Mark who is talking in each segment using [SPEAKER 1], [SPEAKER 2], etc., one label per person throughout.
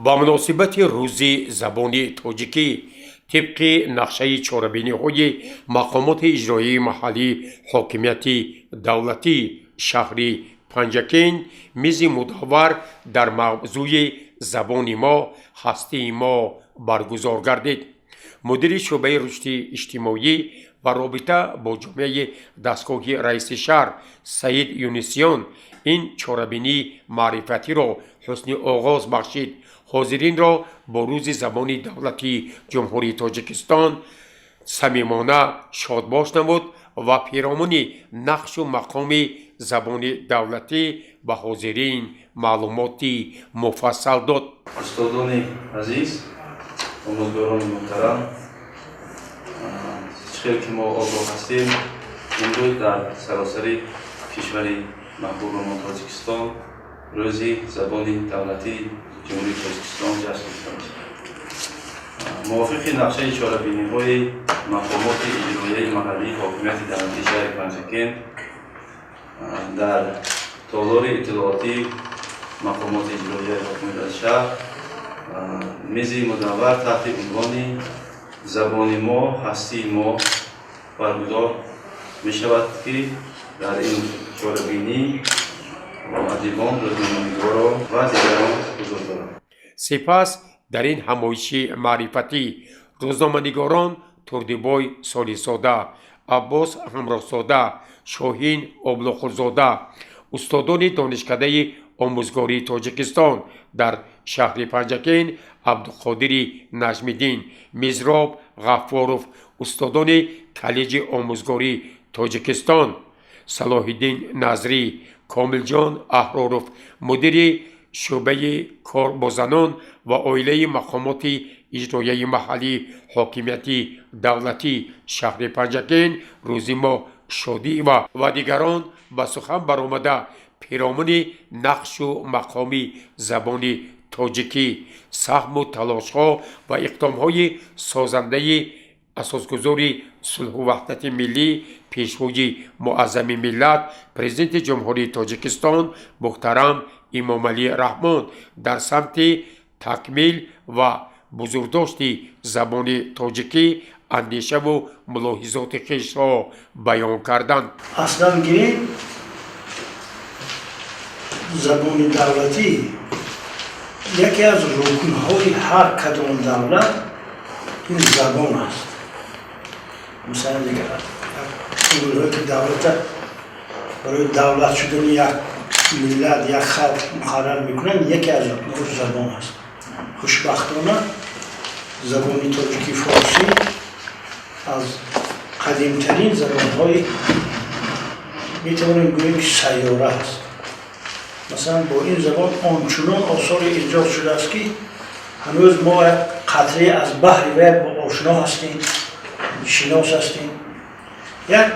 [SPEAKER 1] Ба муносибати Рӯзи забони тоҷикӣ тибқи нақшаи чорабиниҳои мақомоти иҷроияи маҳаллии ҳокимияти давлатии шаҳри Панҷакент мизи мудаввар дар мавзӯи «Забони мо, ҳастии мо» баргузор гардид. Мудири шӯъбаи рушди иҷтимоӣ ва робита бо ҷомеаи дастгоҳи раиси шаҳр Саид Юнусиён ин чорабинии маърифатиро ҳусни оғоз бахшид. Ҳозиринро бо Рӯзи забони давлатии Ҷумҳурии Тоҷикистон самимона шодбош намуд ва пиромуни нақшу мақоми забони давлатӣ ба ҳозирин маълумоти муфассал дод.
[SPEAKER 2] Устодони азиз, омӯзгорони муҳтарам, чӣ хел ки мо огоҳ ҳастем, имрӯз дар саросари кишвари маҳбубамон Тоҷикистон Рӯзи забони давлатии Ҷумҳурии Тоҷикистон ҷашн гирифта мешавад. Мувофиқи нақшаи чорабиниҳои мақомоти иҷроияи маҳаллии ҳокимияти давлатии шаҳри Панҷакент дар толори иттилоотии мақомоти иҷроияи ҳокимияти шаҳр мизи мудаввар таҳти унвони «Забони мо, ҳастии мо» баргузор мешавад, ки дар ин чорабинӣ адибон, рӯзноманигорон ва дигарон ҳузур доранд.
[SPEAKER 1] Сипас дар ин ҳамоиши маърифатӣ рӯзноманигорон Турдибой Солиҳзода, Аббос Ҳамроҳзода, Шоҳин Облоқулзода, устодони Донишкадаи омӯзгории Тоҷикистон дар шаҳри Панҷакент Абдуқодири Наҷмиддин, Мизроб Ғаффоров, устодони Коллеҷи омӯзгории Тоҷикистон Салоҳиддин Назрӣ, Комилҷон Аҳроров, мудири шӯъбаи кор бо занон ва оилаи мақомоти иҷроияи маҳаллии ҳокимияти давлатии шаҳри Панҷакент Рӯзимо Шодиева ва дигарон ба сухан баромада, пиромуни нақшу мақоми забони тоҷикӣ, саҳму талошҳо ва иқдомҳои созандаи асосгузори сулҳу ваҳдати миллӣ, Пешвои муаззами миллат, Президенти Ҷумҳурии Тоҷикистон муҳтарам Эмомалӣ Раҳмон дар самти такмил ва бузургдошти забони тоҷикӣ андешаву мулоҳизоти хешро баён карданд.
[SPEAKER 3] Аслан гирем, забони давлатӣ яке аз рукнҳои ҳар кадом давлат ин забон аст. Масалан, дигар умурҳое ки давлата барои давлат шудани як миллат, як халқ муқаррар мекунанд, яке аз рукнҳош забон аст. Хушбахтона, забони тоҷики форсӣ аз қадимтарин забонҳои, метавонем гӯем, ки сайёра аст. Масалан, бо ин забон ончунон осоре эҷод шудааст, ки ҳанӯз мо як қатрае аз баҳри вай ошно ҳастем, шинос ҳастем. Як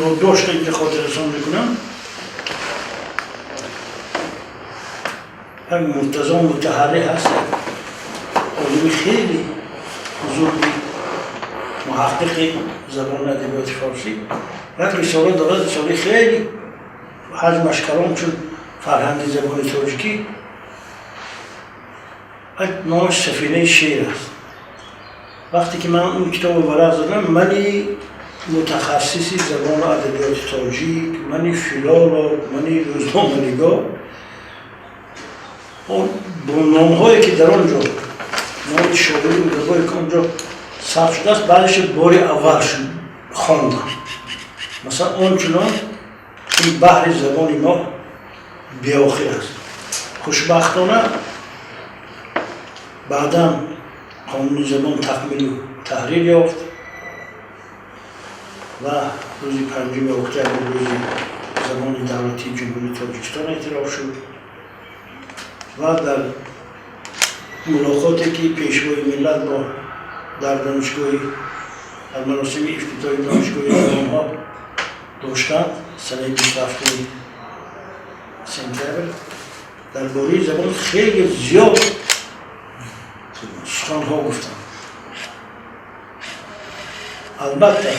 [SPEAKER 3] ёддошта инҷа хотиррасон мекунам. Як Муртазо Мутаҳаррӣ ҳаст, як олими хеле бузурги, муҳаққиқи забони адабиёти форсӣ, як рисола дорад, рисолаи хеле ҳаҷмаш калон, чун фарҳанги забони тоҷикӣ, номаш «Сафинаи шеър» аст. Вақте ки ман он китобро варақ задам, мани мутахассиси забону адабиёти тоҷик, мани филолог, мани рӯзноманигор, бо номҳое ки дар он ҷо, номи шоири удабое ки он ҷо сабт шудааст, баъзеша бори аввал хондам. Масалан, ончунон ин баҳри забони мо беохир аст. Хушбахтона, баъдан қонуни забон такмилу таҳрир ёфт ва рӯзи 5 октябр Рӯзи забони давлатии Ҷумҳурии Тоҷикистон эътироф шуд. Ва дар мулоқоте ки Пешвои миллат бо дар донишгоҳи, дар маросими ифтитоҳи Донишгоҳи забонҳо доштанд, санаи 27 сентябр, дар бораи забон хеле зиёд суханҳо гуфтанд. Албатта,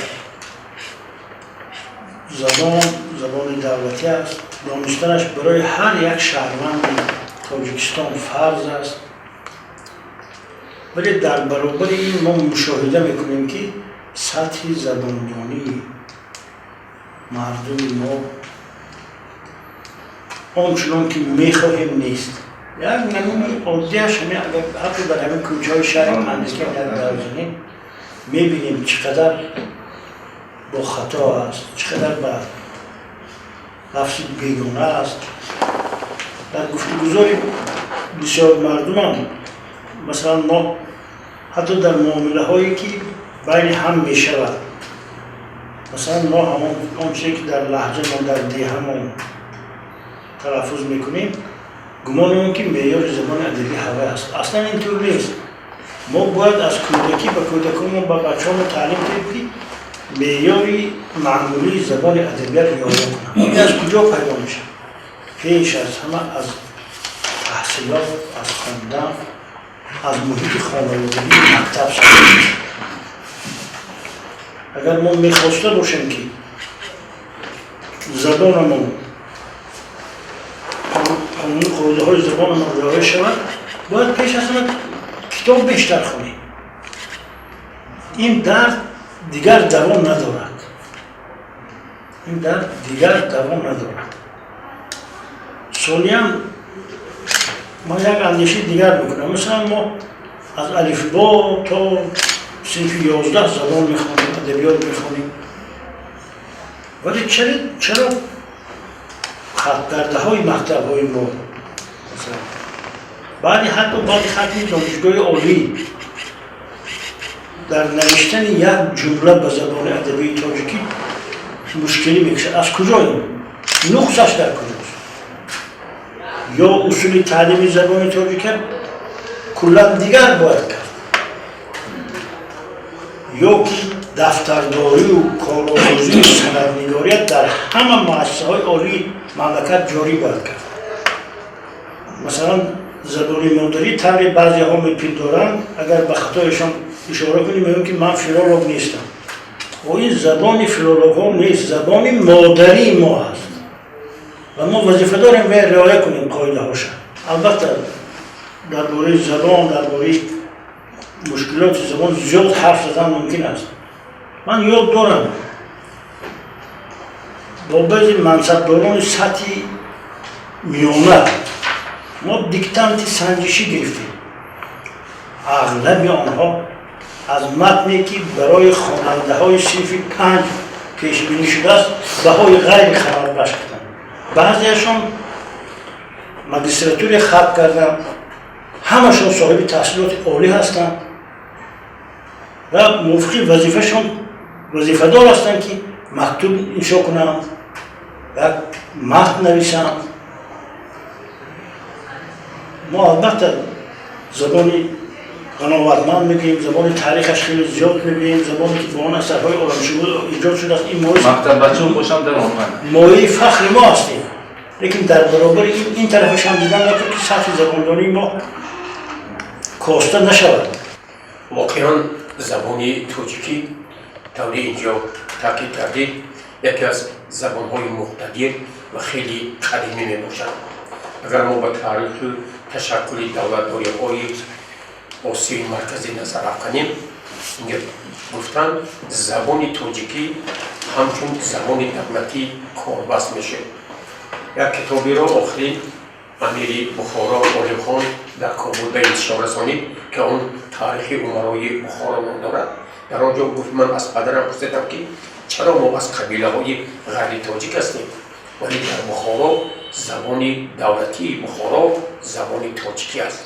[SPEAKER 3] забон забони давлатӣ аст. Донистанаш барои ҳар як шаҳрванди Тоҷикистон фарз аст. Вале дар баробари ин мо мушоҳида мекунем, ки сатҳи забондонии мардуми мо он чунон ки мехоҳем нест. Як намунаи оддиаш ҳамин: агар ҳатто дар ҳамин кӯчаҳои шаҳри Панҷакент як давр занем, мебинем, чӣ қадар бо хато аст, чӣ қадар ба лафзи бегона аст. Дар гуфтугузори бисёр мардумам, масалан, мо ҳатто дар муомилаҳое ки байни ҳам мешавад, масалан, мо ҳамон он чизе ки дар лаҳҷамон, дар деҳамон талаффуз мекунем, гумонем, ки меъёри забони адабӣ ҳавай аст. Аслан ин тур нест. Мо бояд аз кӯдакӣ ба кӯдаконмон, ба бачаҳомон таълим диҳем, ки меъёри маъмулии забони адабият риоя кунанд. Ин аз куҷо пайдо мешавад? Пеш аз ҳама аз таҳсилот, аз хондан, аз муҳити хонаводагии мактаб сар. Агар мо мехоста бошем, ки забонамон, қонуну қоидаҳои забонамон риоя шавад, бояд пеш аз ҳама китоб бештар хонем. Ин дард дигар давом надорад, ин дард дигар давом надорад. Сониян, ман як андешаи дигар мекунам. Масалан, мо аз алифбо то синфи 11 забон мехонем, адабиёт мехонем, вале чаро хатгардаҳои мактабҳои мо, масалан, баъди, ҳатто баъди хатми донишгоҳи олӣ дар навиштани як ҷумла ба забони адабии тоҷикӣ мушкилӣ мекашад? Аз куҷо ин нуқсаш, дар куҷост? Ё усули таълими забони тоҷика куллан дигар бояд кард, ё ки дафтардорию корогузию санаднигорият дар ҳама муассисаҳои олии мамлакат ҷорӣ бояд кард. Масалан, забони модарӣ, тавре баъзеҳо мепиндоранд, агар ба хатояшон ишора кунем, мегӯям, ки ман филолог нестам. О, ин забони филологҳо нест, забони модарии мо аст ва мо вазифа дорем вай риоя кунем қоидаҳоша. Албатта, дар бораи забон, дар бораи мушкилоти забон зиёд ҳарф задан мумкин аст. Ман ёд дорам, бо баъзе мансабдорони сатҳи миёна мо диктанти санҷишӣ гирифтем. Ағлаби онҳо аз матне, ки барои хонандаҳои синфи 5 пешбинӣ шудааст, баҳои ғайри қаноатбахш карданд. Баъзеашон магистратуре хатм карданд, ҳамашон соҳиби таҳсилоти олӣ ҳастанд ва мувофиқи вазифашон вазифадор ҳастанд, ки мактуб иншо кунанд, як матн нависанд. Мо албатта забони ғановатманд мегӯем, забони таърихаш хеле зиёд мегӯем, забоне ки бо он асарҳои оламшумул эҷод шудааст. Ин
[SPEAKER 2] мактаббачаҳо бошам дар омад.
[SPEAKER 3] Мояи фахри мо ҳастем, лекин дар баробари ин тарафаш ҳам дидан накун, ки сатҳи забондонии мо коста нашавад.
[SPEAKER 1] Воқеан, забони тоҷикӣ, тавре инҷо таъкид кардед, яке аз забонҳои муқтадир ва хеле қадимӣ мебошад. Агар мо ба таъриху ташаккули давлатдориҳои Осиёи Марказӣ назар афканем, инҷо гуфтанд, забони тоҷикӣ ҳамчун забони давлатӣ корбаст мешуд. Як китоберо охирин амири Бухоро Олимхон дар Кобул ба интишор расонид, ки он «Таърихи умарои Бухоро» ном дорад. Дар он ҷо гуфт: «Ман аз падарам пурсидам, ки чаро мо аз қабилаҳои ғайри тоҷик ҳастем, вале дар Бухоро забони давлатии Бухоро забони тоҷикӣ аст.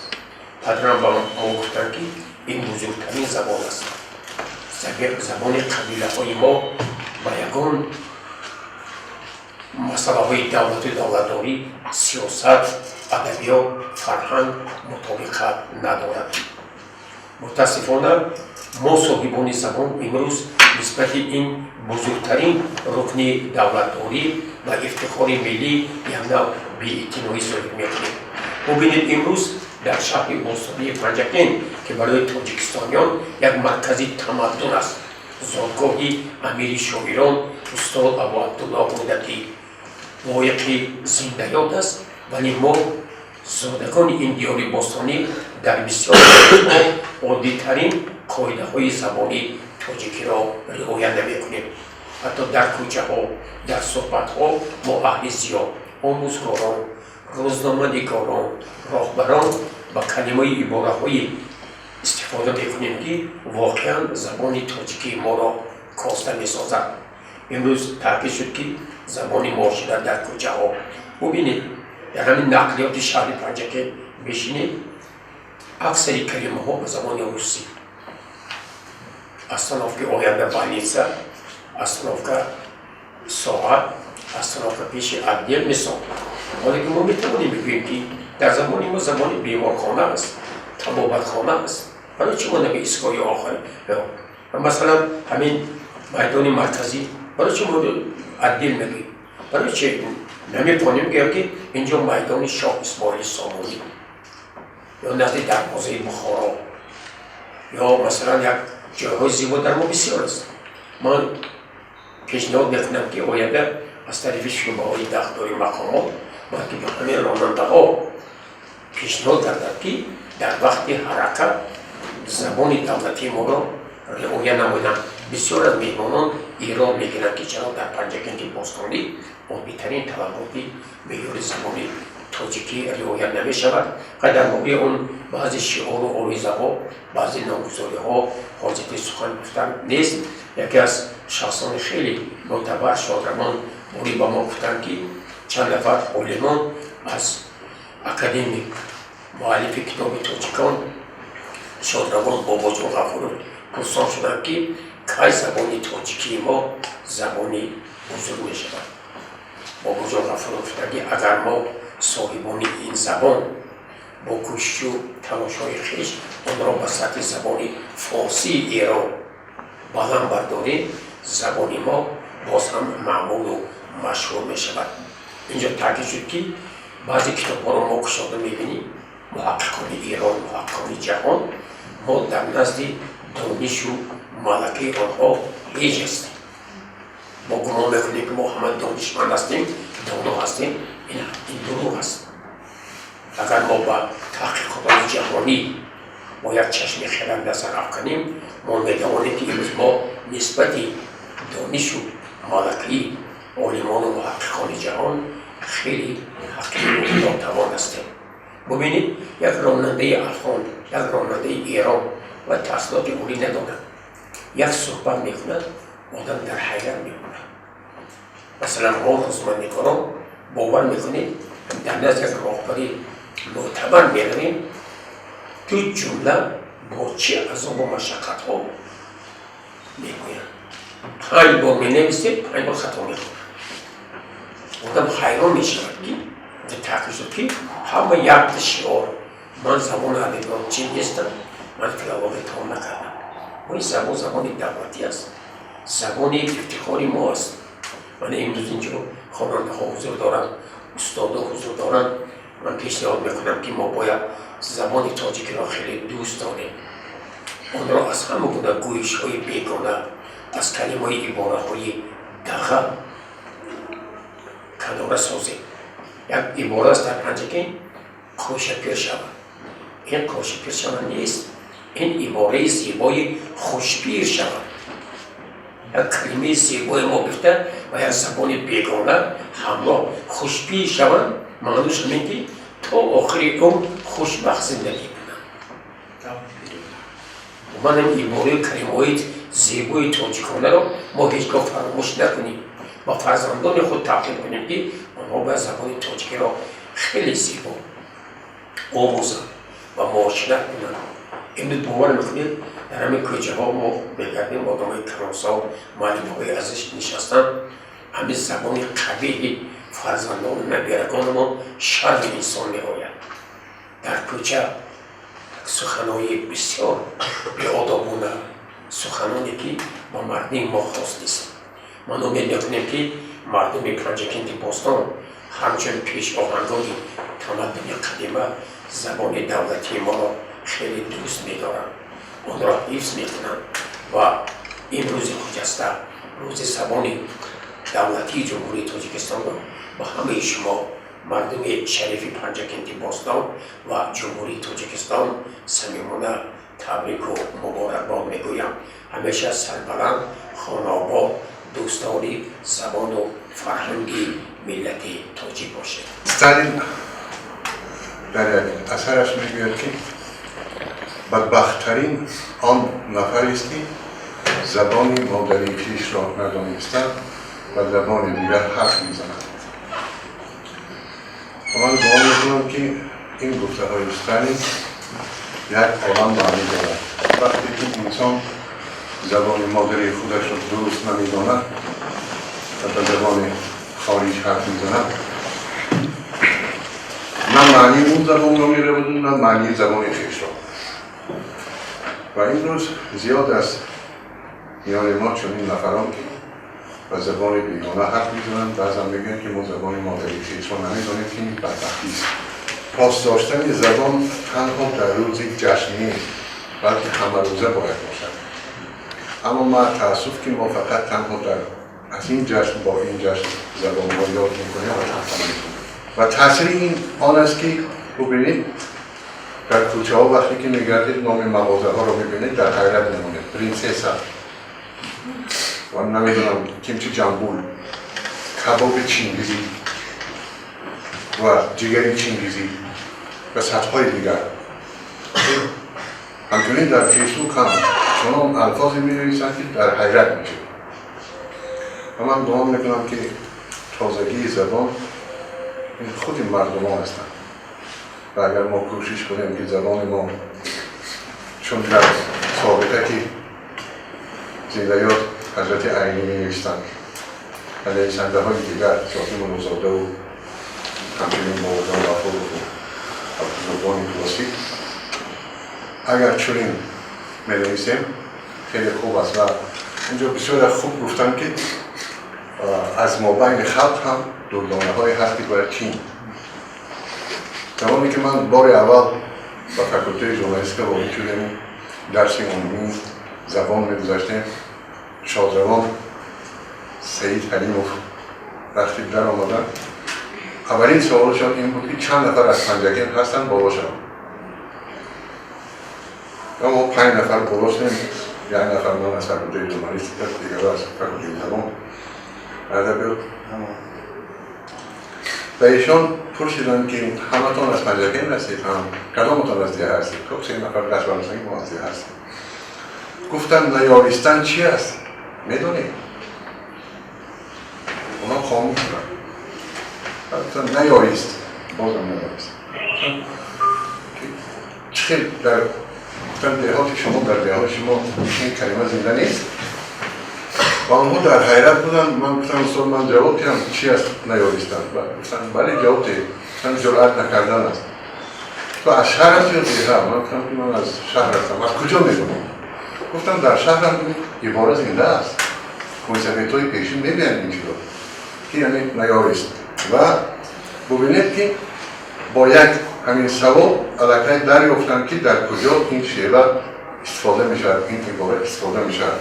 [SPEAKER 1] Падарам ба мо гуфтанд, ки ин бузургтарин забон аст. Забони қабилаҳои мо ба ягон масъалаҳои давлату давлатдорӣ, сиёсат, адабиёт, фарҳанг мутобиқат надорад. Мутаассифона, мо, соҳибони забон, имрӯз нисбати ин бузургтарин рукни давлатдорӣ ва ифтихори миллӣ як нав беэътиноӣ зоҳир мекунем. Бубинед, имрӯз дар шаҳри бостонии Панҷакент, ки барои тоҷикистониён як маркази тамаддун аст, зодгоҳи амири шоирон устод Абу Абдуллоҳ Рӯдакӣ. Лоиқи зиндаёд аст, вале мо, зодагони ин диёри бостонӣ, дар бисёр оддитарин қоидаҳои забони тоҷикиро риоя намекунем. Ҳатто дар кӯчаҳо, дар суҳбатҳо мо, аҳли зиё, омӯзгорон, рӯзноманигорон, роҳбарон, ба калимаи ибораҳое истифода мекунем, ки воқеан забони тоҷикии моро коста месозад. Имрӯз таъкид шуд, ки забони муошират дар кӯчаҳо, бубинед, дар ҳамин нақлиёти шаҳри Панҷакент бишинед, аксари калимаҳо ба забони русӣ: остановки оянда больница, остановка соат, остановка пеши отдел. Мисол, ҳоле ки мо метавонем бигӯем, ки дар забони мо забони беморхона аст, табобатхона аст. Барои чӣ мо наме истгоҳи охир, масалан, ҳамин майдони марказӣ? Барои чӣ мо отдел мегӯем? Барои чӣ наметавонем гӯям, ки инҷо майдони Шоҳ Исмоили Сомонӣ ё назди дарвозаи Бухоро, ё масалан, як ҷойҳои зебо дар мо бисёр аст? Ман пешниҳод мекунам, ки оянда аз тарафи шӯъбаҳои дахлдори мақомот бояд ки ба ҳамин ронандаҳо пешниҳод гардад, ки дар вақти ҳаракат забони давлатии моро риоя намоянд. Бисёр аз меҳмонон эрод мегиранд, ки чаро дар Панҷакенти бостонӣ оддитарин талаботи меъёри забони тоҷикӣ риоя намешавад. Ва дар бораи он баъзе шиору оризаҳо, баъзе номгузориҳо ҳоҷати сухан гуфтан нест. Яке аз шахсони хеле мӯътабар, шодравон Борӣ, ба мо гуфтанд, ки чанд нафар олимон аз академик, муаллифи китоби тоҷикон, шодравон Бобоҷон Ғафуров пурсон шуданд, ки кай забони тоҷикии мо забони бузург мешавад. Бобоҷон Ғафуров гуфтанд, ки агар мо, соҳибони ин забон, бо кӯшишу тамошои хеш онро ба сатҳи забони форсии Эрон баланд бардорем, забони мо боз ҳам маъмулу машҳур мешавад. Инҷо таъкид шуд, ки баъзе китобҳоро мо кушода мебинем, муҳаққиқони Эрон, муҳаққиқони ҷаҳон, мо дар назди донишу малакаи онҳо ҳеҷ ҳастем. Мо гумон мекунем, ки мо ҳама донишманд ҳастем, доно ҳастем. Ин дурӯғ аст. Агар мо ба таҳқиқотҳои ҷаҳонӣ бо як чашми хирад назар афканем, мо метавонем, ки имрӯз мо нисбати донишу малакаи олимону муҳаққиқони ҷаҳон хеле ҳақиру нотавон ҳастем. Бубинед, як ронандаи афғон, як ронандаи Эрон ва таҳсилоти олӣ надорад, як суҳбат мекунад, одам дар ҳайрат мемонад. Масалан, мо, рӯзноманигорон, бовар мекунед, дар назди як роҳбари мӯътабар меравем, ду ҷумла бо чӣ азобу машаққатҳо мегӯянд. Панҷ бор менависем, панҷ бор хато мекунад. Одам ҳайрон мешавад, ки таъкид шуд, ки ҳама якта шиор: ман забони адабиётчӣ нестам, ман филология тамом накардам. Ин забон забони давлатӣ аст, забони ифтихори мо аст. Ман имрӯз инҷо хонандаҳо ҳузур доранд, устодо ҳузур доранд. Ман пешниҳод мекунам, ки мо бояд забони тоҷикиро хеле дӯст дорем, онро аз ҳама гуна гӯишҳои бегона, аз калимаи ибораҳои дағал канора созем. Як ибора аст дар Панҷакент: «Қошапир шавад». Ин «қошапир шавад» нест, ин ибораи зебои «хушпир шавад». Як калимаи зебои мо гуфта ва як забони бегона ҳамроҳ «хушпир шаванд», маънӯш ҳамин, ки то охири умр хушбахт зиндагӣ кунанд. Ман ин ибораи калимаҳои зебои тоҷиконаро мо ҳеҷ гоҳ фаромӯш накунем ва фарзандони худ талқин кунем, ки онҳо бояд забони тоҷикиро хеле зебо омӯзанд ва муошират кунанд. Имрӯз, бовар мекунед, дар ҳамин кӯчаҳо мо мегардем, одамои калонсол, муаллимҳои азиз нишастанд, ҳамин забони қабеҳи фарзандону набирагонамон шарми инсон меояд. Дар кӯча суханои бисёр беодобона, суханоне, ки ба мардуми мо хос нест. Ман умед мекунем, ки мардуми Панҷакенти бостон ҳамчун пешоҳангони тамаддуни қадима забони давлатии моро хеле дӯст медоранд, онро ҳифз мекунанд ва ин рӯзи хуҷаста, рӯзи забони Давлатии Ҷумҳурии Тоҷикистонро ба ҳамаи шумо, мардуми шарифи Панҷакенти бостон ва Ҷумҳурии Тоҷикистон, самимона табрику муборакбод мегӯям. Ҳамеша сарбаланд, хонаобод, дӯстдори забону фарҳанги миллати тоҷик бошед.
[SPEAKER 4] Сталин дар як асараш мегӯяд, ки бадбахттарин он нафарест, ки забони модарии хешро надониста ва забони дигар ҳарф мезанад. Ва ман гумон мекунам, ки ин гуфтаҳои Сталин як олам маънӣ дорад. Вақте ки инсон забони модарии худашро дуруст намедонад ва ба забони хориҷ ҳарф мезанад, на маънии он забонро мераваду, на маънии забони хешро. Ва имрӯз зиёд аст миёни мо чунин нафарон, ки ба забони бегона ҳарф мезананд. Баъзан мегӯянд, ки мо забони модарии хешро намедонем, ки ин бадбахтист. Пос доштани забон танҳо дар рӯзи ҷашн нест, балки ҳамарӯза бояд бошад. Аммо ма таассуф, ки мо фақат танҳо дар аз ин ҷашн бо ин ҷашн забонҳо ёд мекунем ва тамом. Ва таъсири ин он аст, ки бубинед, дар кӯчаҳо вақте ки мегардед, номи мағозаҳоро мебинед, дар ҳайрат мемонед: Принсесса ва намедонам кимчи ҷамбул, кабоби чингизӣ ва ҷигари чингизӣ ва садҳои дигар. Ҳамчунин дар Фейсбук ҳам чунон алфозе менависанд, ки дар ҳайрат мешавед. Ва ман гумон мекунам, ки тозагии забон ин худи мардумон ҳастанд. Ва агар мо кӯшиш кунем, ки забони мо, чун дар собиқа, ки зиндаёд ҳазрати Айнӣ менавистанд ва нависандаҳои дигар, Софӣ Муллозодаву ҳамчунин Бобоҷон Ғафурову бузургони классик, агар чунин менависем, хеле хуб аст. Ва инҷо бисёре хуб гуфтанд, ки аз мобайни халқ ҳам дурдонаҳое ҳаст, ки бояд чин. Замоне ки ман бори аввал ба факултаи журналистика ворид шудем, дарси умумии забон мегузаштем, шодравон Саид Ҳалимов вақте дар омаданд, аввалин саволашон ин буд, ки чанд нафар аз Панҷакент ҳастанд, боло шаванд. Ва мо панҷ нафар боло шудем: як нафар ман аз факултаи журналистика, дигаро аз факултаи забон, адабиёт. Ва ишон пурсиданд, ки ҳаматон аз Панҷакент ҳастед? Ҳам кадоматон аз деҳа ҳастед? Хуб, се нафар даст бардоштанд, ки мо аз деҳа ҳастем. Гуфтанд: «Наёристан чи аст, медонед?» Онҳо хомӯш шуданд. Гуфтанд: «Наёрист». Бозам наёрист. Чӣ хел дар, гуфтанд, деҳоти шумо, дар деҳоти шумо ин калима зинда нест? Ва онҳо дар ҳайрат буданд. Ман гуфтам: «Устод, ман ҷавоб диҳам, чи аст наёристан?» Гуфтанд: «Бале, ҷавоб диҳед». Гуфтам: «Ҷуръат накардан аст». «Ту аз шаҳр ҳасти ё деҳа?» Ман гуфтам, ки ман аз шаҳр ҳастам. «Аз куҷо медонӣ?» Гуфтам: «Дар шаҳрам ибора зинда аст, мӯйсафедҳои пешин мегӯянд ин чизо, ки яъне наёрист». Ва бубинед, ки бо як ҳамин савол аллакай дарёфтанд, ки дар куҷо ин шева истифода мешавад, ин ибора истифода мешавад.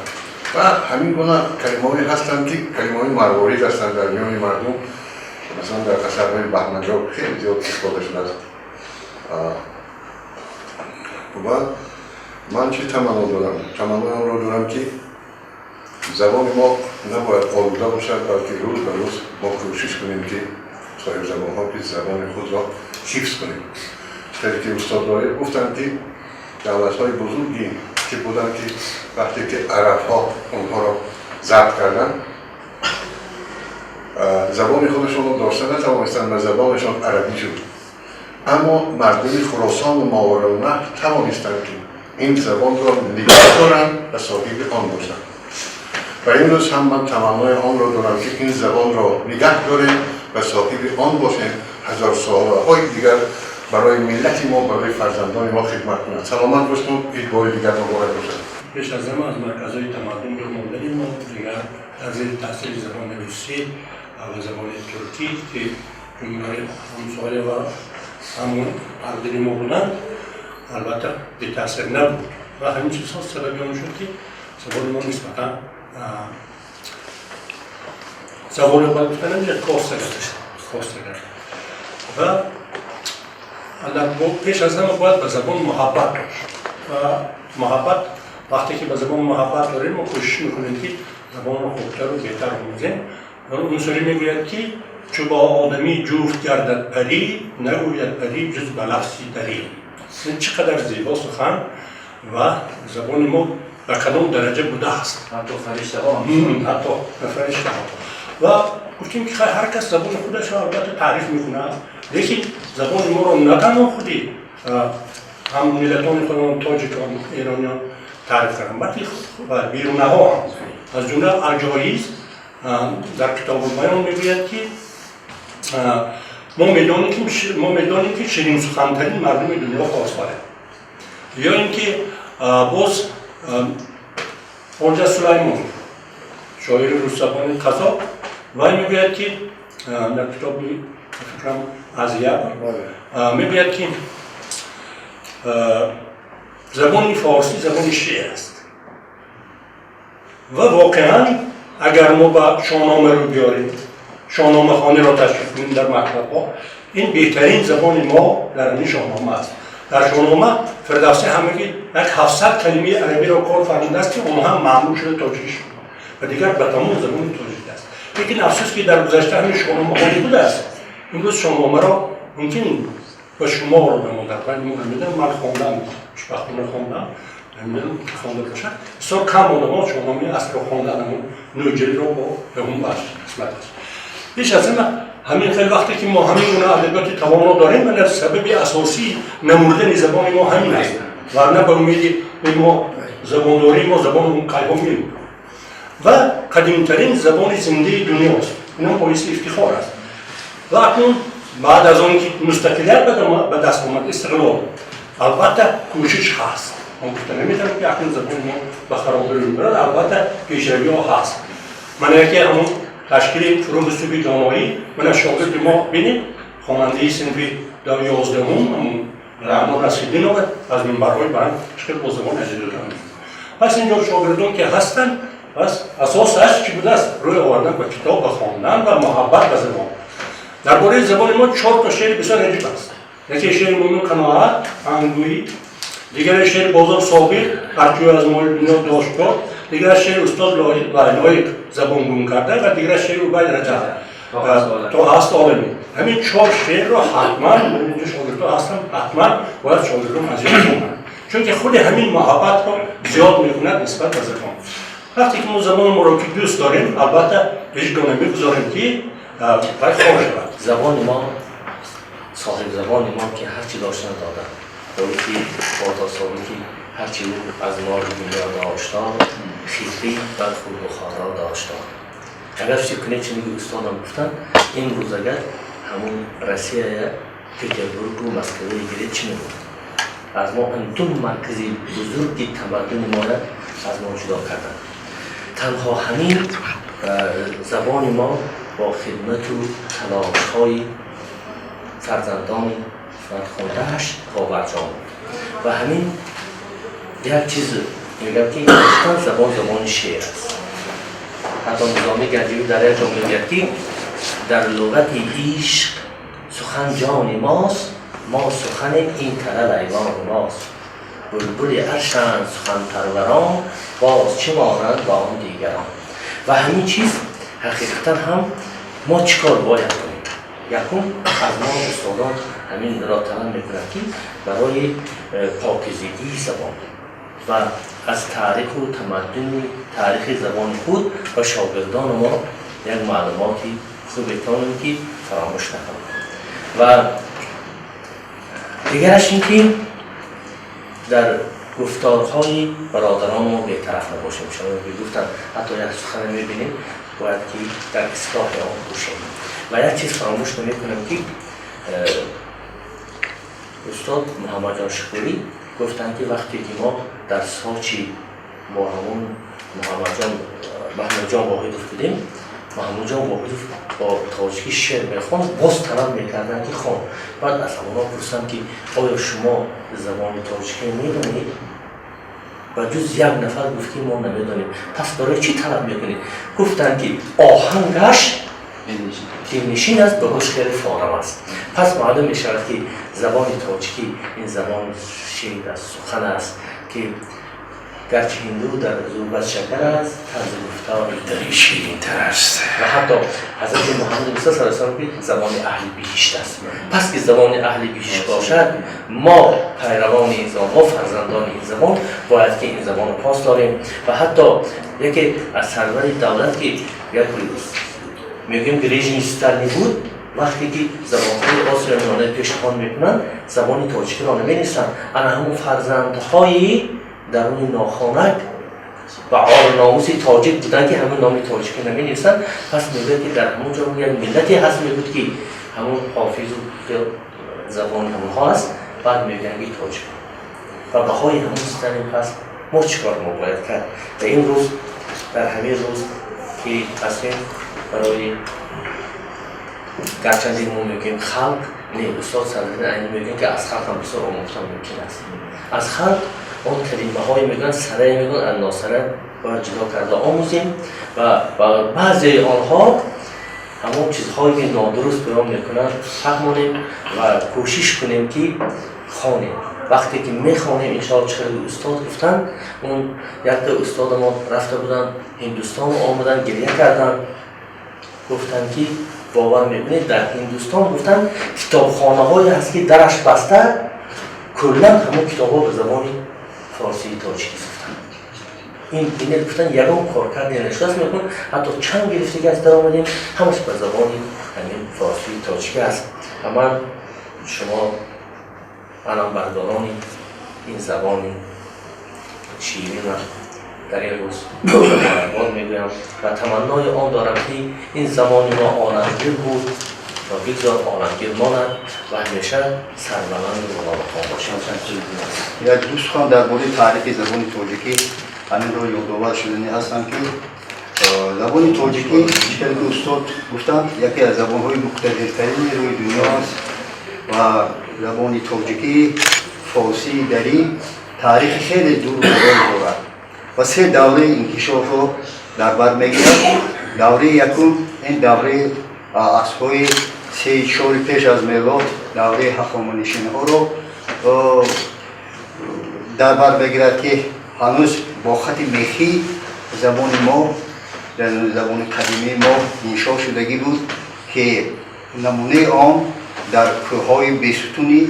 [SPEAKER 4] Ва ҳамин гуна калимаҳое ҳастанд, ки калимаҳои марворид ҳастанд дар миёни мардум. Масалан, дар асарҳои Баҳманёр хеле зиёд истифода шудааст. Ва ман чӣ таманно дорам? Таманнои онро дорам, ки забони мо набояд олуда бошад, балки рӯз ба рӯз мо кӯшиш кунем, ки соҳибзабонҳо, ки забони худро ҳифз кунем. Хеле ки устод Лоиқ гуфтанд, ки давлатҳои бузурги ки буданд, ки вақте ки арабҳо онҳоро забт карданд, забони худашонро дошта натавонистанд ва забонашон арабӣ шуд. Аммо мардуми Хуросону Мовароуннаҳр тавонистанд, ки ин забонро нигоҳ доранд ва соҳиби он бошанд. Ва имрӯз ҳам ман таманнои онро дорам, ки ин забонро нигаҳ дорем ва соҳиби он бошем, ҳазорсолаҳои дигар барои миллати мо, барои фарзандони мо хидмат кунад. Саломат бошед, ид бори дигар муборак бошад.
[SPEAKER 5] Пеш аз ҳама, аз марказҳои тамаддун дур мондани мо, дигар дар зери таъсири забони русӣ ва забони туркӣ, ки ҷумҳурии ҳамсоя ва ҳамон ҳамдили мо буданд, албатта бетаъсир набуд. Ва ҳамин чизҳо сабаби он шуд, ки забони мо нисбатан Завол ёбад гуфта намешавад, коста гардад, коста гардад. Ва пеш аз ҳама бояд ба забон муҳаббат дошт. Ва муҳаббат, вақте ки ба забон муҳаббат дорем, мо кӯшиш мекунем, ки забонро хубтару беҳтар омӯзем. Унсурӣ мегӯяд, ки чу бо одамӣ ҷуфт гардад парӣ, нагӯяд парӣ ҷуз ба лафзи дарӣ. Чӣ қадар зебо сухан ва забони мо ба кадом дараҷа будааст.
[SPEAKER 2] Ҳатто фариштаҳо.
[SPEAKER 5] Ҳатто фариштаҳо. Ва гуфтем, ки ҳар кас забони худашро албатта таъриф мекунад, лекин забони моро на танҳо худи ҳам миллатони худамон, тоҷикон, эрониён таъриф карданд, балки берунаҳо ҳам. Аз ҷумла Алҷоиз дар Китобу баён мегӯяд, ки мо медонем, ки ширинсухантарин мардуми дунё форсҳоянд. Ё ин ки боз Олжас Сулаймон, шоири русзабони қазоқ, вай мегӯяд, ки дар китоби, фикрам, Азия мегӯяд, ки забони форсӣ забони шеър аст. Ва воқеан, агар мо ба Шоҳнома рӯ биёрем, шоҳномахониро ташкил кунем дар мактабҳо, ин беҳтарин забони мо дар ҳамин Шоҳнома аст. Дар Шоҳнома Фирдавсӣ ҳамагӣ як 700 калимаи арабиро кор фармудааст, ки онҳо ҳам маъмул шуда тоҷикӣ шуд ва дигар ба тамом забони тоҷик аст. Лекин афсӯс, ки дар гузашта ҳамин шоҳномахонӣ будааст. Имрӯз Шоҳномаро мумкин ба шумо одамо дар байни мо, намедонам, ман хондам, хушбахтона хондам, намедонам, ки хонда бошад. Бисёр кам одамо Шоҳномаи аслро хондан, ҳамон нӯҷелро бо ҳамон қисмат аст. Пеш аз ҳама ҳамин хел, вақте ки мо ҳамин гуна адабиёти тавоно дорем, мана сабаби асосии намурдани забони мо ҳамин аст. Варна ба умеди мо забондории мо забон кайҳо мемурд. Ва қадимтарин забони зиндаи дунёст, инам боиси ифтихор аст. Ва акнун, баъд аз он ки мустақилият ба даст омад, истиқлол, албатта, кӯшиш ҳаст. Мо гуфта наметавонем, ки акнун забони мо ба харобӣ рӯ мебарад. Албатта, пешравиҳо ҳаст. Мана яке ҳамон ташкили Фурӯғи субҳи доноӣ. Мана шогирди мо, бинед, хонандаи синфи 11-ум, ҳамон Раъно Расидинова, аз минбарҳои баланд чӣ хел бо забон. Пас инҷо шогирдон ки ҳастанд, пас асосаш чӣ будааст? Рӯй овардан ба китоб, ба хондан ва муҳаббат ба забон. Дар бораи забони мо чор то шеъри бисёр аҷиб аст. Яке шеъри Мӯмин Қаноат «Ангӯӣ», дигаре шеъри Бозор Собир «Ҳарчӯ аз моли дунё дошт», дигараш шеъри устод Лоиқ «Забон гум карда» ва дигараш шеъри Убайд Раҷаб «То ҳаст оламе». Ҳамин чор шеърро ҳатман, инҷо шогирдҳо ҳастанд, ҳатман бояд шогирдон аз ёд хонанд, чунки худи ҳамин муҳаббатро зиёд мекунад нисбат ба забон. Вақте ки мо забони моро ки дӯст дорем, албатта, ҳеҷ гоҳ намегузорем, ки вай хор шавад.
[SPEAKER 6] Забони мо, соҳибзабони мо, ки ҳарчи доштан доданд, ки Бозорсобӣ, ки ҳарчи ӯ аз моли дунё дошта, хитрӣ бар хурду хора дошта. Агар фикр кунед, чуне ки устодам гуфтанд, имрӯз агар ҳамун Россия, Петербургу Москваи гиред, чӣ мегӯяд аз мо? Ин ду маркази бузурги тамаддуни моро аз мо ҷудо карданд. Танҳо ҳамин забони мо бо хидмату талошҳои фарзандони фархундааш побарҷо буд. Ва ҳамин як чиз мегӯям, ки гуфтан забон забони шеър аст. Ҳатто Низомӣ Ганҷавӣ дар як ҷо мегӯяд, ки дар луғати ишқ сухан ҷони мост, мо суханем, ин талал айвони мост, булбули аршанд суханпарварон, боз чӣ монанд ба он дигарон. Ва ҳамин чиз ҳақиқатан ҳам мо чӣ кор бояд кунем? Якум, аз мо устодон ҳаминро талаб мекунад, ки барои покизигии забон ва аз таъриху тамаддуни таърихи забони худ ба шогирдони мо як маълумоти хубе тонем, ки фаромӯш накунем. Ва дигараш ин ки дар гуфторҳои бародарон мо бетараф набошем. Шумо гуфтанд, ҳатто як сухане мебинем, бояд ки дар ислоҳи он бошем. Ва як чиз фаромӯш намекунам, ки устод Муҳаммадҷон Шукурӣ гуфтанд, ки вақте ки мо дар Сочи бо ҳамун Муҳаммадҷон, Маҳмудҷон Воҳидов будем, Маҳмудҷон Воҳидов бо тоҷикӣ шеър мехонд, боз талаб мекарданд, ки хон. Баъд аз ҳамонҳо пурсам, ки оё шумо забони тоҷикӣ медонед? Ба ҷуз як нафар гуфт, ки мо намедонем. Пас барои чӣ талаб мекунед? Гуфтанд, ки оҳангаш дилнишин аст, ба гӯш хеле форам аст. Пас маълум мешавад, ки забони тоҷикӣ ин забони шеър аст, сухан аст, ки гарчи ҳинду дар зурбат шакар аст, тарзи гуфтори
[SPEAKER 1] дарӣ ширинтар аст.
[SPEAKER 6] Ва ҳатто ҳазрати Муҳаммад Мустафо саллаллоҳу алайҳи васаллам ки забони аҳли биҳишт аст. Пас ки забони аҳли биҳишт бошад, мо пайравони ин забон, мо фарзандони ин забон бояд ки ин забонро пос дорем. Ва ҳатто яке аз сарвари давлат, ки як мегӯем ки режими Сталин буд, вақте ки забонҳои Осиёи Миёна пешниҳод мекунанд, забони тоҷикиро наменависанд. Ана ҳамун фарзандҳои даруни нохонак ва ору номуси тоҷик буданд, ки ҳамун номи тоҷикӣ наменависанд. Пас мегӯяд, ки дар ҳамун ҷо як миллате ҳаст, мегӯд, ки ҳамун ҳофизу забони ҳамонҳо аст. Баъд мегӯянд, ки тоҷик ва баҳои ҳамун Сталин. Пас мо чӣ кор мо бояд кард? Ва ин рӯз, дар ҳамин рӯз ки ҳастем, барои гарчанде мо мегӯем халқ не, устод Садриддин Айнӣ мегӯянд, ки аз халқ ҳам бисёр омӯхтан мумкин аст. Аз халқ он калимаҳое мегӯянд, сарае мегӯянд, аз носара бояд ҷудо карда омӯзем ва баъзеи онҳо ҳамон чизҳое ки нодуруст баён мекунанд, фаҳмонем ва кӯшиш кунем, ки хонем. Вақте ки мехонем, иншоалло, чӣ хеле устод гуфтанд, он якта устодамо рафта буданд Ҳиндустон, омаданд, гиря карданд, гуфтанд, ки бовар мекунед, дар Ҳиндустон, гуфтанд, китобхонаҳое ҳаст, ки дараш баста, куллан ҳамон китобҳо ба забони форсии тоҷикӣ гуфтанд. Ин бинед, гуфтанд, ягон коркарде нашудааст. Мекун, ҳатто чанд гирифтагӣ аст, даромадем, ҳамаш ба забони ҳамин форсии тоҷикӣ аст. Ва ман шумо аламбардорони ин забони ширина дар ин рӯз муборакбод мегӯям ва таманнои он дорам, ки ин забони мо оламгир буд ва бигзор оламгир монад ва ҳамеша сарбаланду ғуломхон бошад.
[SPEAKER 7] Як ду сухан дар бораи таърихи забони тоҷикӣ ҳаминро ёдовар шуданӣ ҳастам, ки забони тоҷикӣ, чӣ хеле ки устод гуфтанд, яке аз забонҳои муқтадиртарини рӯи дунё аст. Ва забони тоҷикӣ, форсии дарӣ, таърихи хеле дуру дароз дорад ва се давраи инкишофро дар бар мегирад. Давраи якум ин давраи асрҳои сеи чори пеш аз мелод, давраи ҳахоманишинҳоро дар бар мегирад, ки ҳанӯз бо хати мехӣ забони мо, забони қадимии мо иншо шудагӣ буд, ки намунаи он дар кӯҳҳои Бесутуни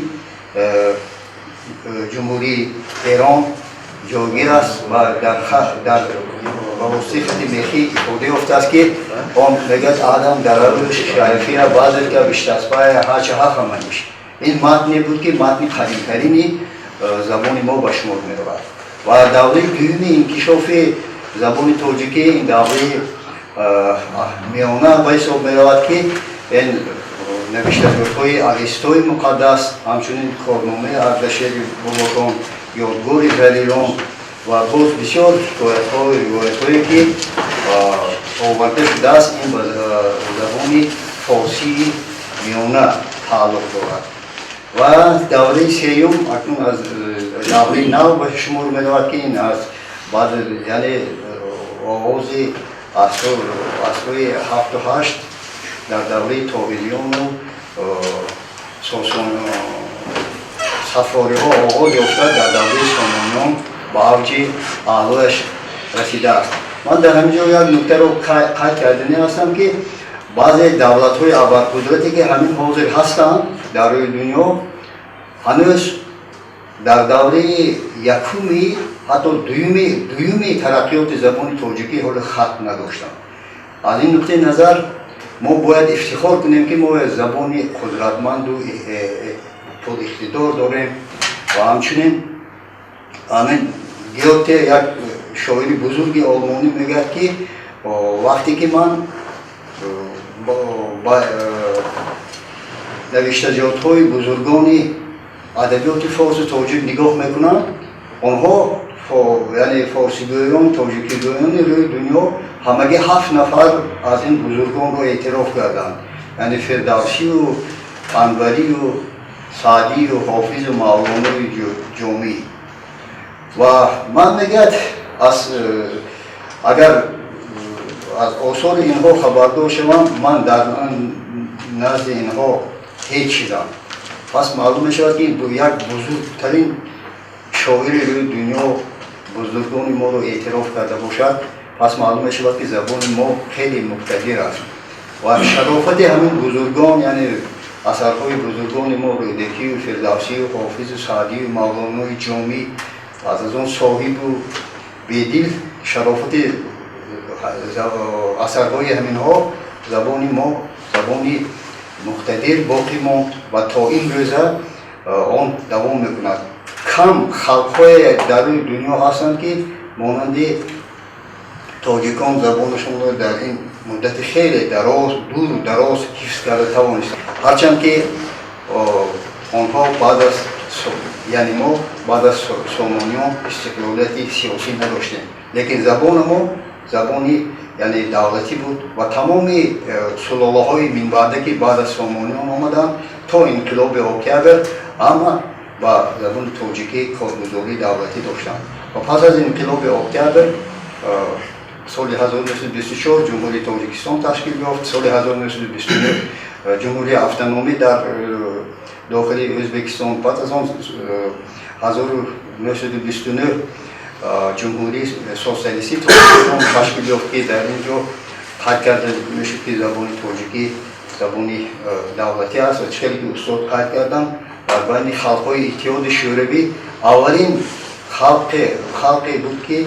[SPEAKER 7] Ҷумҳурии Эрон ҷойгир аст ва дар ба воситаи хати мехӣ ифода ёфтааст, ки он мегӯяд: «Адам дараруш шайфия базирка биштаспая ҳача ҳахаманиш». Ин матне буд, ки матни қадимтарини забони мо ба шумор меравад. Ва давраи дуюми инкишофи забони тоҷикӣ ин давраи миёна ба ҳисоб меравад, ки ин навиштаҷотҳои Авестои муқаддас, ҳамчунин Корномаи Ардашери Бобокон, Ёдгори Зарирон ва боз бисёр ҳикоятҳо, ривоятҳое ки оварда шудааст, ин ба забони форсии миёна тааллуқ дорад. Ва давраи сеюм акнун аз давраи нав ба шумор меравад, ки ин аз баъд, яъне оғози асрҳои ҳафту ҳашт, дар давраи Тоҳириёну Саффориҳо оғоз ёфта, дар давраи Сомониён ба авҷи аълояш расидааст. Ман дар ҳамин ҷо як нуктаро қайд карданӣ ҳастам, ки баъзе давлатҳои абарқудрате, ки ҳамин ҳозир ҳастанд дар рӯи дунё, ҳанӯз дар давраи якуми, ҳатто дуюми тараққиёти забони тоҷикӣ ҳоло хат надоштанд. Аз ин нуқтаи назар мо бояд ифтихор кунем, ки мо забони қудратманду пуриқтидор дорем. Ва ҳамчунин ҳамин Гёте, як шоири бузурги олмонӣ, мегӯяд, ки вақте ки ман ба навиштаҷотҳои бузургони адабиёти форсу тоҷик нигоҳ мекунам, онҳо, яъне форсигӯён, тоҷикигӯёни рӯи дунё, ҳамагӣ ҳафт нафар аз ин бузургонро эътироф карданд, яъне Фирдавсию Анварию Саъдию Ҳофизу Мавлоною Ҷомӣ. Ва ман мегӯяд, аз агар аз осори инҳо хабардор шавам, ман дар назди инҳо ҳеҷ чизам. Пас маълум мешавад, ки як бузургтарин шоири рӯи дунё бузургони моро эътироф карда бошад, пас маълум мешавад, ки забони мо хеле муқтадир аст ва шарофати ҳамин бузургон, яъне асарҳои бузургони мо, Рӯдакию Фирдавсию Ҳофизу Саъдию Мавлонои Ҷомӣ, аз он Соҳибу Бедил, шарофати асарҳои ҳаминҳо забони мо забони муқтадир боқӣ монд ва то ин рӯза он давом мекунад. Кам халқҳое дар рӯи дунё ҳастанд, ки монанди тоҷикон забонашонро дар ин муддати хеле дароз, дуру дароз ҳифз карда тавонистанд. Ҳарчанд ки онҳо баъд аз, яъне мо баъд аз Сомониён истиқлолияти сиёсӣ надоштем, лекин забони мо забони, яъне, давлатӣ буд ва тамоми сулолаҳои минбаъда, ки баъд аз Сомониён омаданд, то инқилоби октябр ҳама ба забони тоҷикӣ коргузории давлатӣ доштанд. Ва пас аз инқилоби октябр соли 1924 Ҷумҳурии Тоҷикистон ташкил ёфт, соли 1929 Ҷумҳурии Автономӣ дар дохили Ӯзбекистон, баъд аз он 1929 Ҷумҳурии Социалистии Тоҷикистон ташкил ёфт, ки дар ин ҷо қайд карда мешуд, ки забони тоҷикӣ забони давлатӣ аст. Ва чӣ хеле ки устод қайд кардам, дар байни халқҳои Иттиҳоди Шӯравӣ аввалин халқе буд, ки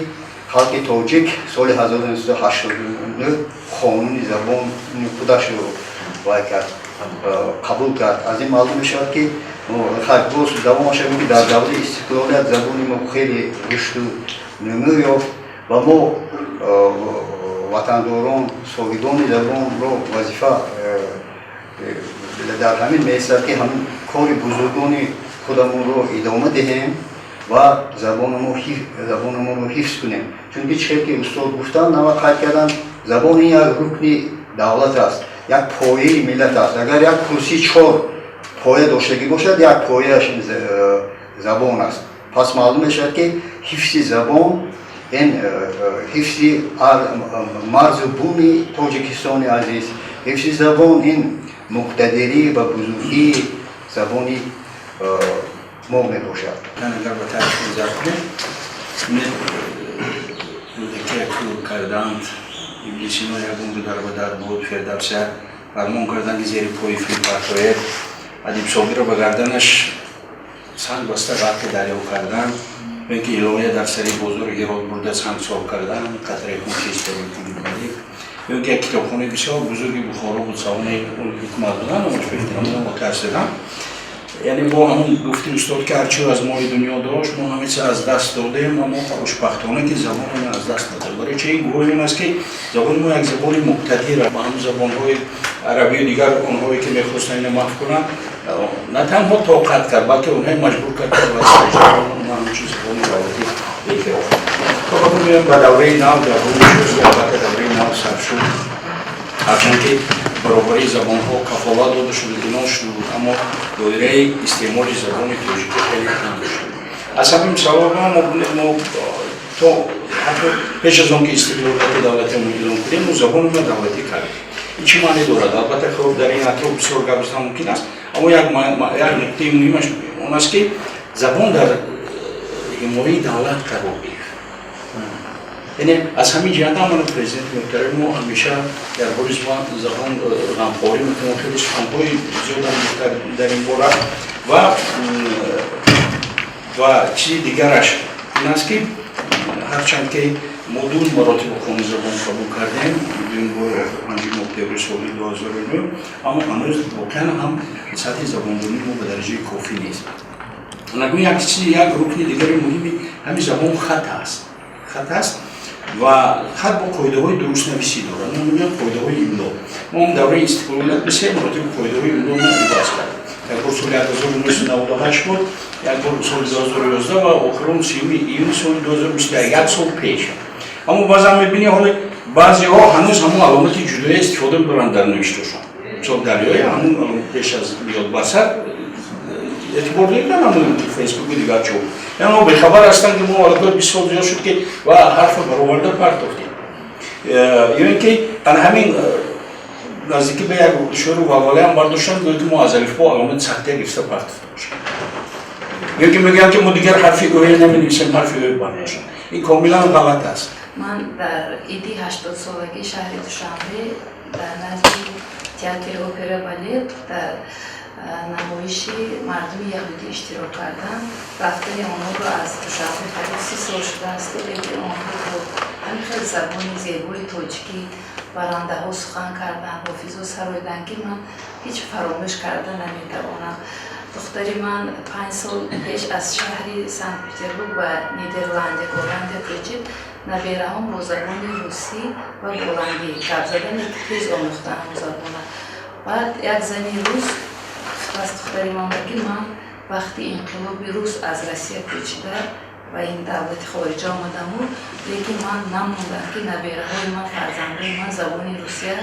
[SPEAKER 7] халқи тоҷик соли 1989 қонуни забони худашро вай кард, қабул кард. Аз ин маълум мешавад, ки боз давом шавем, ки дар давраи истиқлолият забони мо хеле рушду нумӯ ёфт ва мо, ватандорон, соҳибони забонро вазифа дар ҳамин меистад, ки ҳамин кори бузургони худамонро идома диҳем ва забонамонро ҳифз кунем. Чунки чӣ хел ки устод гуфтанд, нава қайд карданд, забон ин як рукни давлат аст, як пояи миллат аст. Агар як курсӣ чор поя доштагӣ бошад, як пояаш забон аст. Пас маълум мешавад, ки ҳифзи забон ин ҳифзи марзу буми Тоҷикистони азиз, ҳифзи забон ин муқтадирӣ ва бузургии забони мо мебошад.
[SPEAKER 8] Агар ба таърих назар кунем, Рӯдакия кӯр карданд, Ибни Сино як умр дарбадар буд, Фирдавсия фармон карданд, ки зери пои фил партоед, Адиб Собирро ба гарданаш санг баста ғарқи дарё карданд, ё ки Илоя дар сари бозори Ҳирот бурда сангсор карданд, қатраи хун чист, ё ки як китобхонаи бисёр бузурги Бухоро буд, савони ҳукумат буданд, омош оташ заданд. Яъне бо ҳамон гуфти устод, ки ҳарчи аз моли дунё дошт, мо ҳамеша аз даст додем, аммо хушбахтона, ки забони аз даст надодем. Барои чи? Ин гувоҳи он аст, ки забони мо як забони муқтадир. Ба ҳамон забонҳои арабию дигар онҳое, ки мехостанд ина маҳв кунанд, на танҳо тоқат кард, балки онҳое маҷбур кард, ки ҳамчун забони давлатӣ эътироф. Меоем ба давраи нав. Дар албатта давраи нав сар шуд. Ҳарчанд ки баробарии забонҳо кафолат дода шуд, эълон шуд, аммо доираи истеъмоли забони тоҷикӣ хеле танг шуд. Аз ҳамин сабаб мо то ҳатто пеш аз он ки истиқлолияти давлатиро эълон кунем, мо забонро давлатӣ кардем. Ин чӣ маъне дорад? Албатта, хуб, дар ин атроф бисёр гап задан мумкин аст, аммо як нуктаи муҳимаш он аст, ки забон дар ҳимояи давлат қарор гирифт. Яъне аз ҳамин ҷиҳат ҳам президенти муҳтарами мо ҳамеша дар бори забон ғамхорӣ мекунад, хеле суханҳои зиёдам дар ин бора. Ва чизи дигараш ин аст, ки ҳарчанд ки мо ду маротиба қонуни забон қабул кардем, дуюм бор 5 октябри соли 2009, аммо ҳанӯз воқеан ҳам сатҳи забондонии мо ба дараҷаи кофӣ нест. Нагӯ як чизи, як рукни дигари муҳими ҳамин забон хат аст. Хат аст ва хат бо қоидаҳои дурустнависӣ дорад. Мо мегӯям қоидаҳои имло. Мо ҳам давраи истиқлолият ба се маротиба қоидаҳои имло иваз кардем. Як бор соли 1998 буд, як бор соли 2011 ва охирон 30 июни соли 2021, як сол пеш. Аммо баъзан мебинӣ, ҳоле баъзеҳо ҳанӯз ҳамон аломати ҷудоя истифода мебаранд дар навишташон. Мисол, дарёи ҳамун пеш аз ёдбасар. Эътибор доред, Фейсбуку дигар чо, яъне мо бехабар ҳастанд, ки мо аллакай 20 сол зиёд шуд, ки ва ҳарфа бароварда партофтем, ё ин ки ана ҳамин наздикӣ ба як шӯру валвалаам бардоштанд, гӯё ки мо аз алифбо аломати сактия гирифта партофта бошем, ё ки мегӯянд, ки мо дигар ҳарфи ӯ наменависем, ҳарфи ӯ бардоштанд. Ин комилан ғалат аст.
[SPEAKER 9] Ман дар иди 80-солагии шаҳри Душанбе дар назди театри опера балет дар намоиши мардуми яҳудӣ иштирок кардам. Рафтани онҳоро аз Душанбе қариб 30 сол шудааст, лекин онҳо бо ҳамин хел забони зебои тоҷикӣ барандаҳо сухан карданд, ҳофизо сароиданд, ки ман ҳеҷ фаромӯш карда наметавонам. Духтари ман 5 сол пеш аз шаҳри Санкт Петербург ба Нидерландия, Голландия кӯчид. Набераҳом бо забони русӣ ва голландӣ гап задане, тез омӯхтан ҳамон забона. Баъд як зани рус гуфтааст духтари ман, ки ман вақти инқилоби рус аз Россия кӯчида ва ин давлати хориҷа омадаму, лекин ман намондам, ки набераҳои ман, фарзандои ман забони русия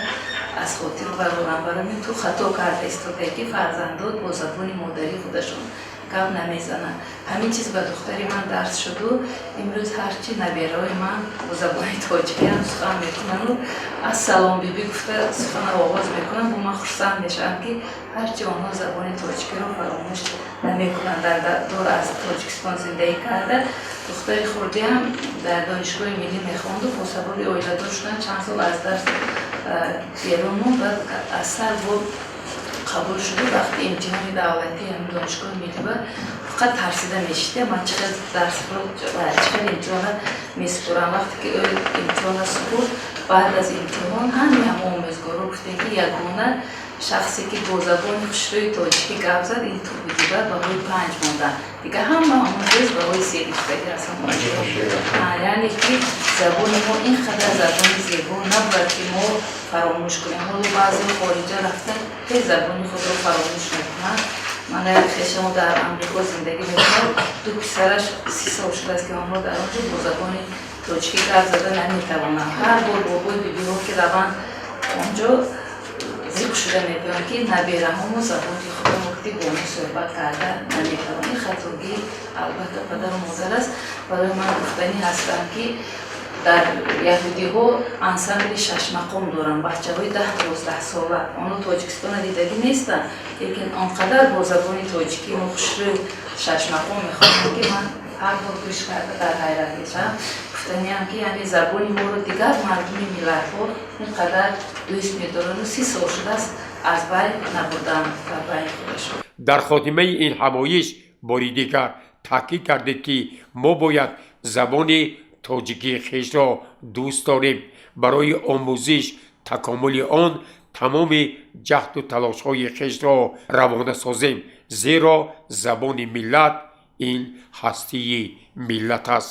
[SPEAKER 9] аз хотир барорам. Барои мин ту хато карда истодае, ки фарзандот бо забони модарии худашон гап намезананд. Ҳамин чиз ба духтари ман дарс шуду имрӯз ҳарчи набераҳои ман бо забони тоҷикиам сухан мекунану «Ассалом, биби» гуфта сухана оғоз мекунанд. Бо ман хурсанд мешавам, ки ҳарчи онҳо забони тоҷикиро фаромӯш намекунанд, дар дур аз Тоҷикистон зиндагӣ карда. Духтари хурдиам дар Донишгоҳи миллӣ мехонду, бо сабаби оиладор шудан чанд сол аз дарс берун монд. Баъд аз сар бо қабул шуду вақти имтиҳони давлатии ҳамин Донишгоҳи миллӣ ба фақат тарсида мешидем, ман чӣ хел дарсро, чӣ хел имтиҳона месупорам. Вақте ки ӯ имтиҳона супурд, баъд аз имтиҳон ҳамин ҳама омӯзгоро гуфтем, ки ягона шахсе, ки бо забони хушрӯи тоҷикӣ гап зад, ин ту будӣ. Баъд баҳои 5 мондан, дигар ҳама ҳамон рӯз баҳои 3 гирифтагӣ аз ҳамон. Яъне ки забони мо ин қадар забони зебо набояд, ки мо фаромӯш кунем. Ҳоло баъзе хориҷа рафта тез забони худро фаромӯш мекунанд. Ман як хешамо дар Амрико зиндагӣ мекунад, ду писараш 30 сол шудааст, ки онҳо дар он ҷо бо забони тоҷикӣ гап зада наметавонанд. Ҳар бор бобои бибиҳо ки раванд онҷо, зиқ шуда мегӯянд, ки набераҳомо забони худомо ки бо мо суҳбат карда наметавонӣ. Хатогӣ албатта падару модар аст. Барои ман гуфтанӣ ҳастам, ки дар яҳудиҳо ансамбли шашмақом доранд, бачаҳои 10-12 сола. Онҳо Тоҷикистона дидагӣ нестанд, лекин он қадар бо забони тоҷикӣ мо хушрӯ шашмақом мехонанд, ки ман ҳар бор гӯш карда дар ҳайрат мешавам. Гуфтаниам, ки яъне забони моро дигар мардуми миллатҳо ин қадар дӯст медорану 30 сол шудааст, аз байн набурданд дар байни худашон.
[SPEAKER 1] Дар хотимаи ин ҳамоиш бори дигар таъкид кардед, ки мо бояд забони тоҷикии хешро дӯст дорем, барои омӯзиш, такомули он тамоми ҷаҳду талошҳои хешро равона созем, зеро забони миллат ин ҳастии миллат аст.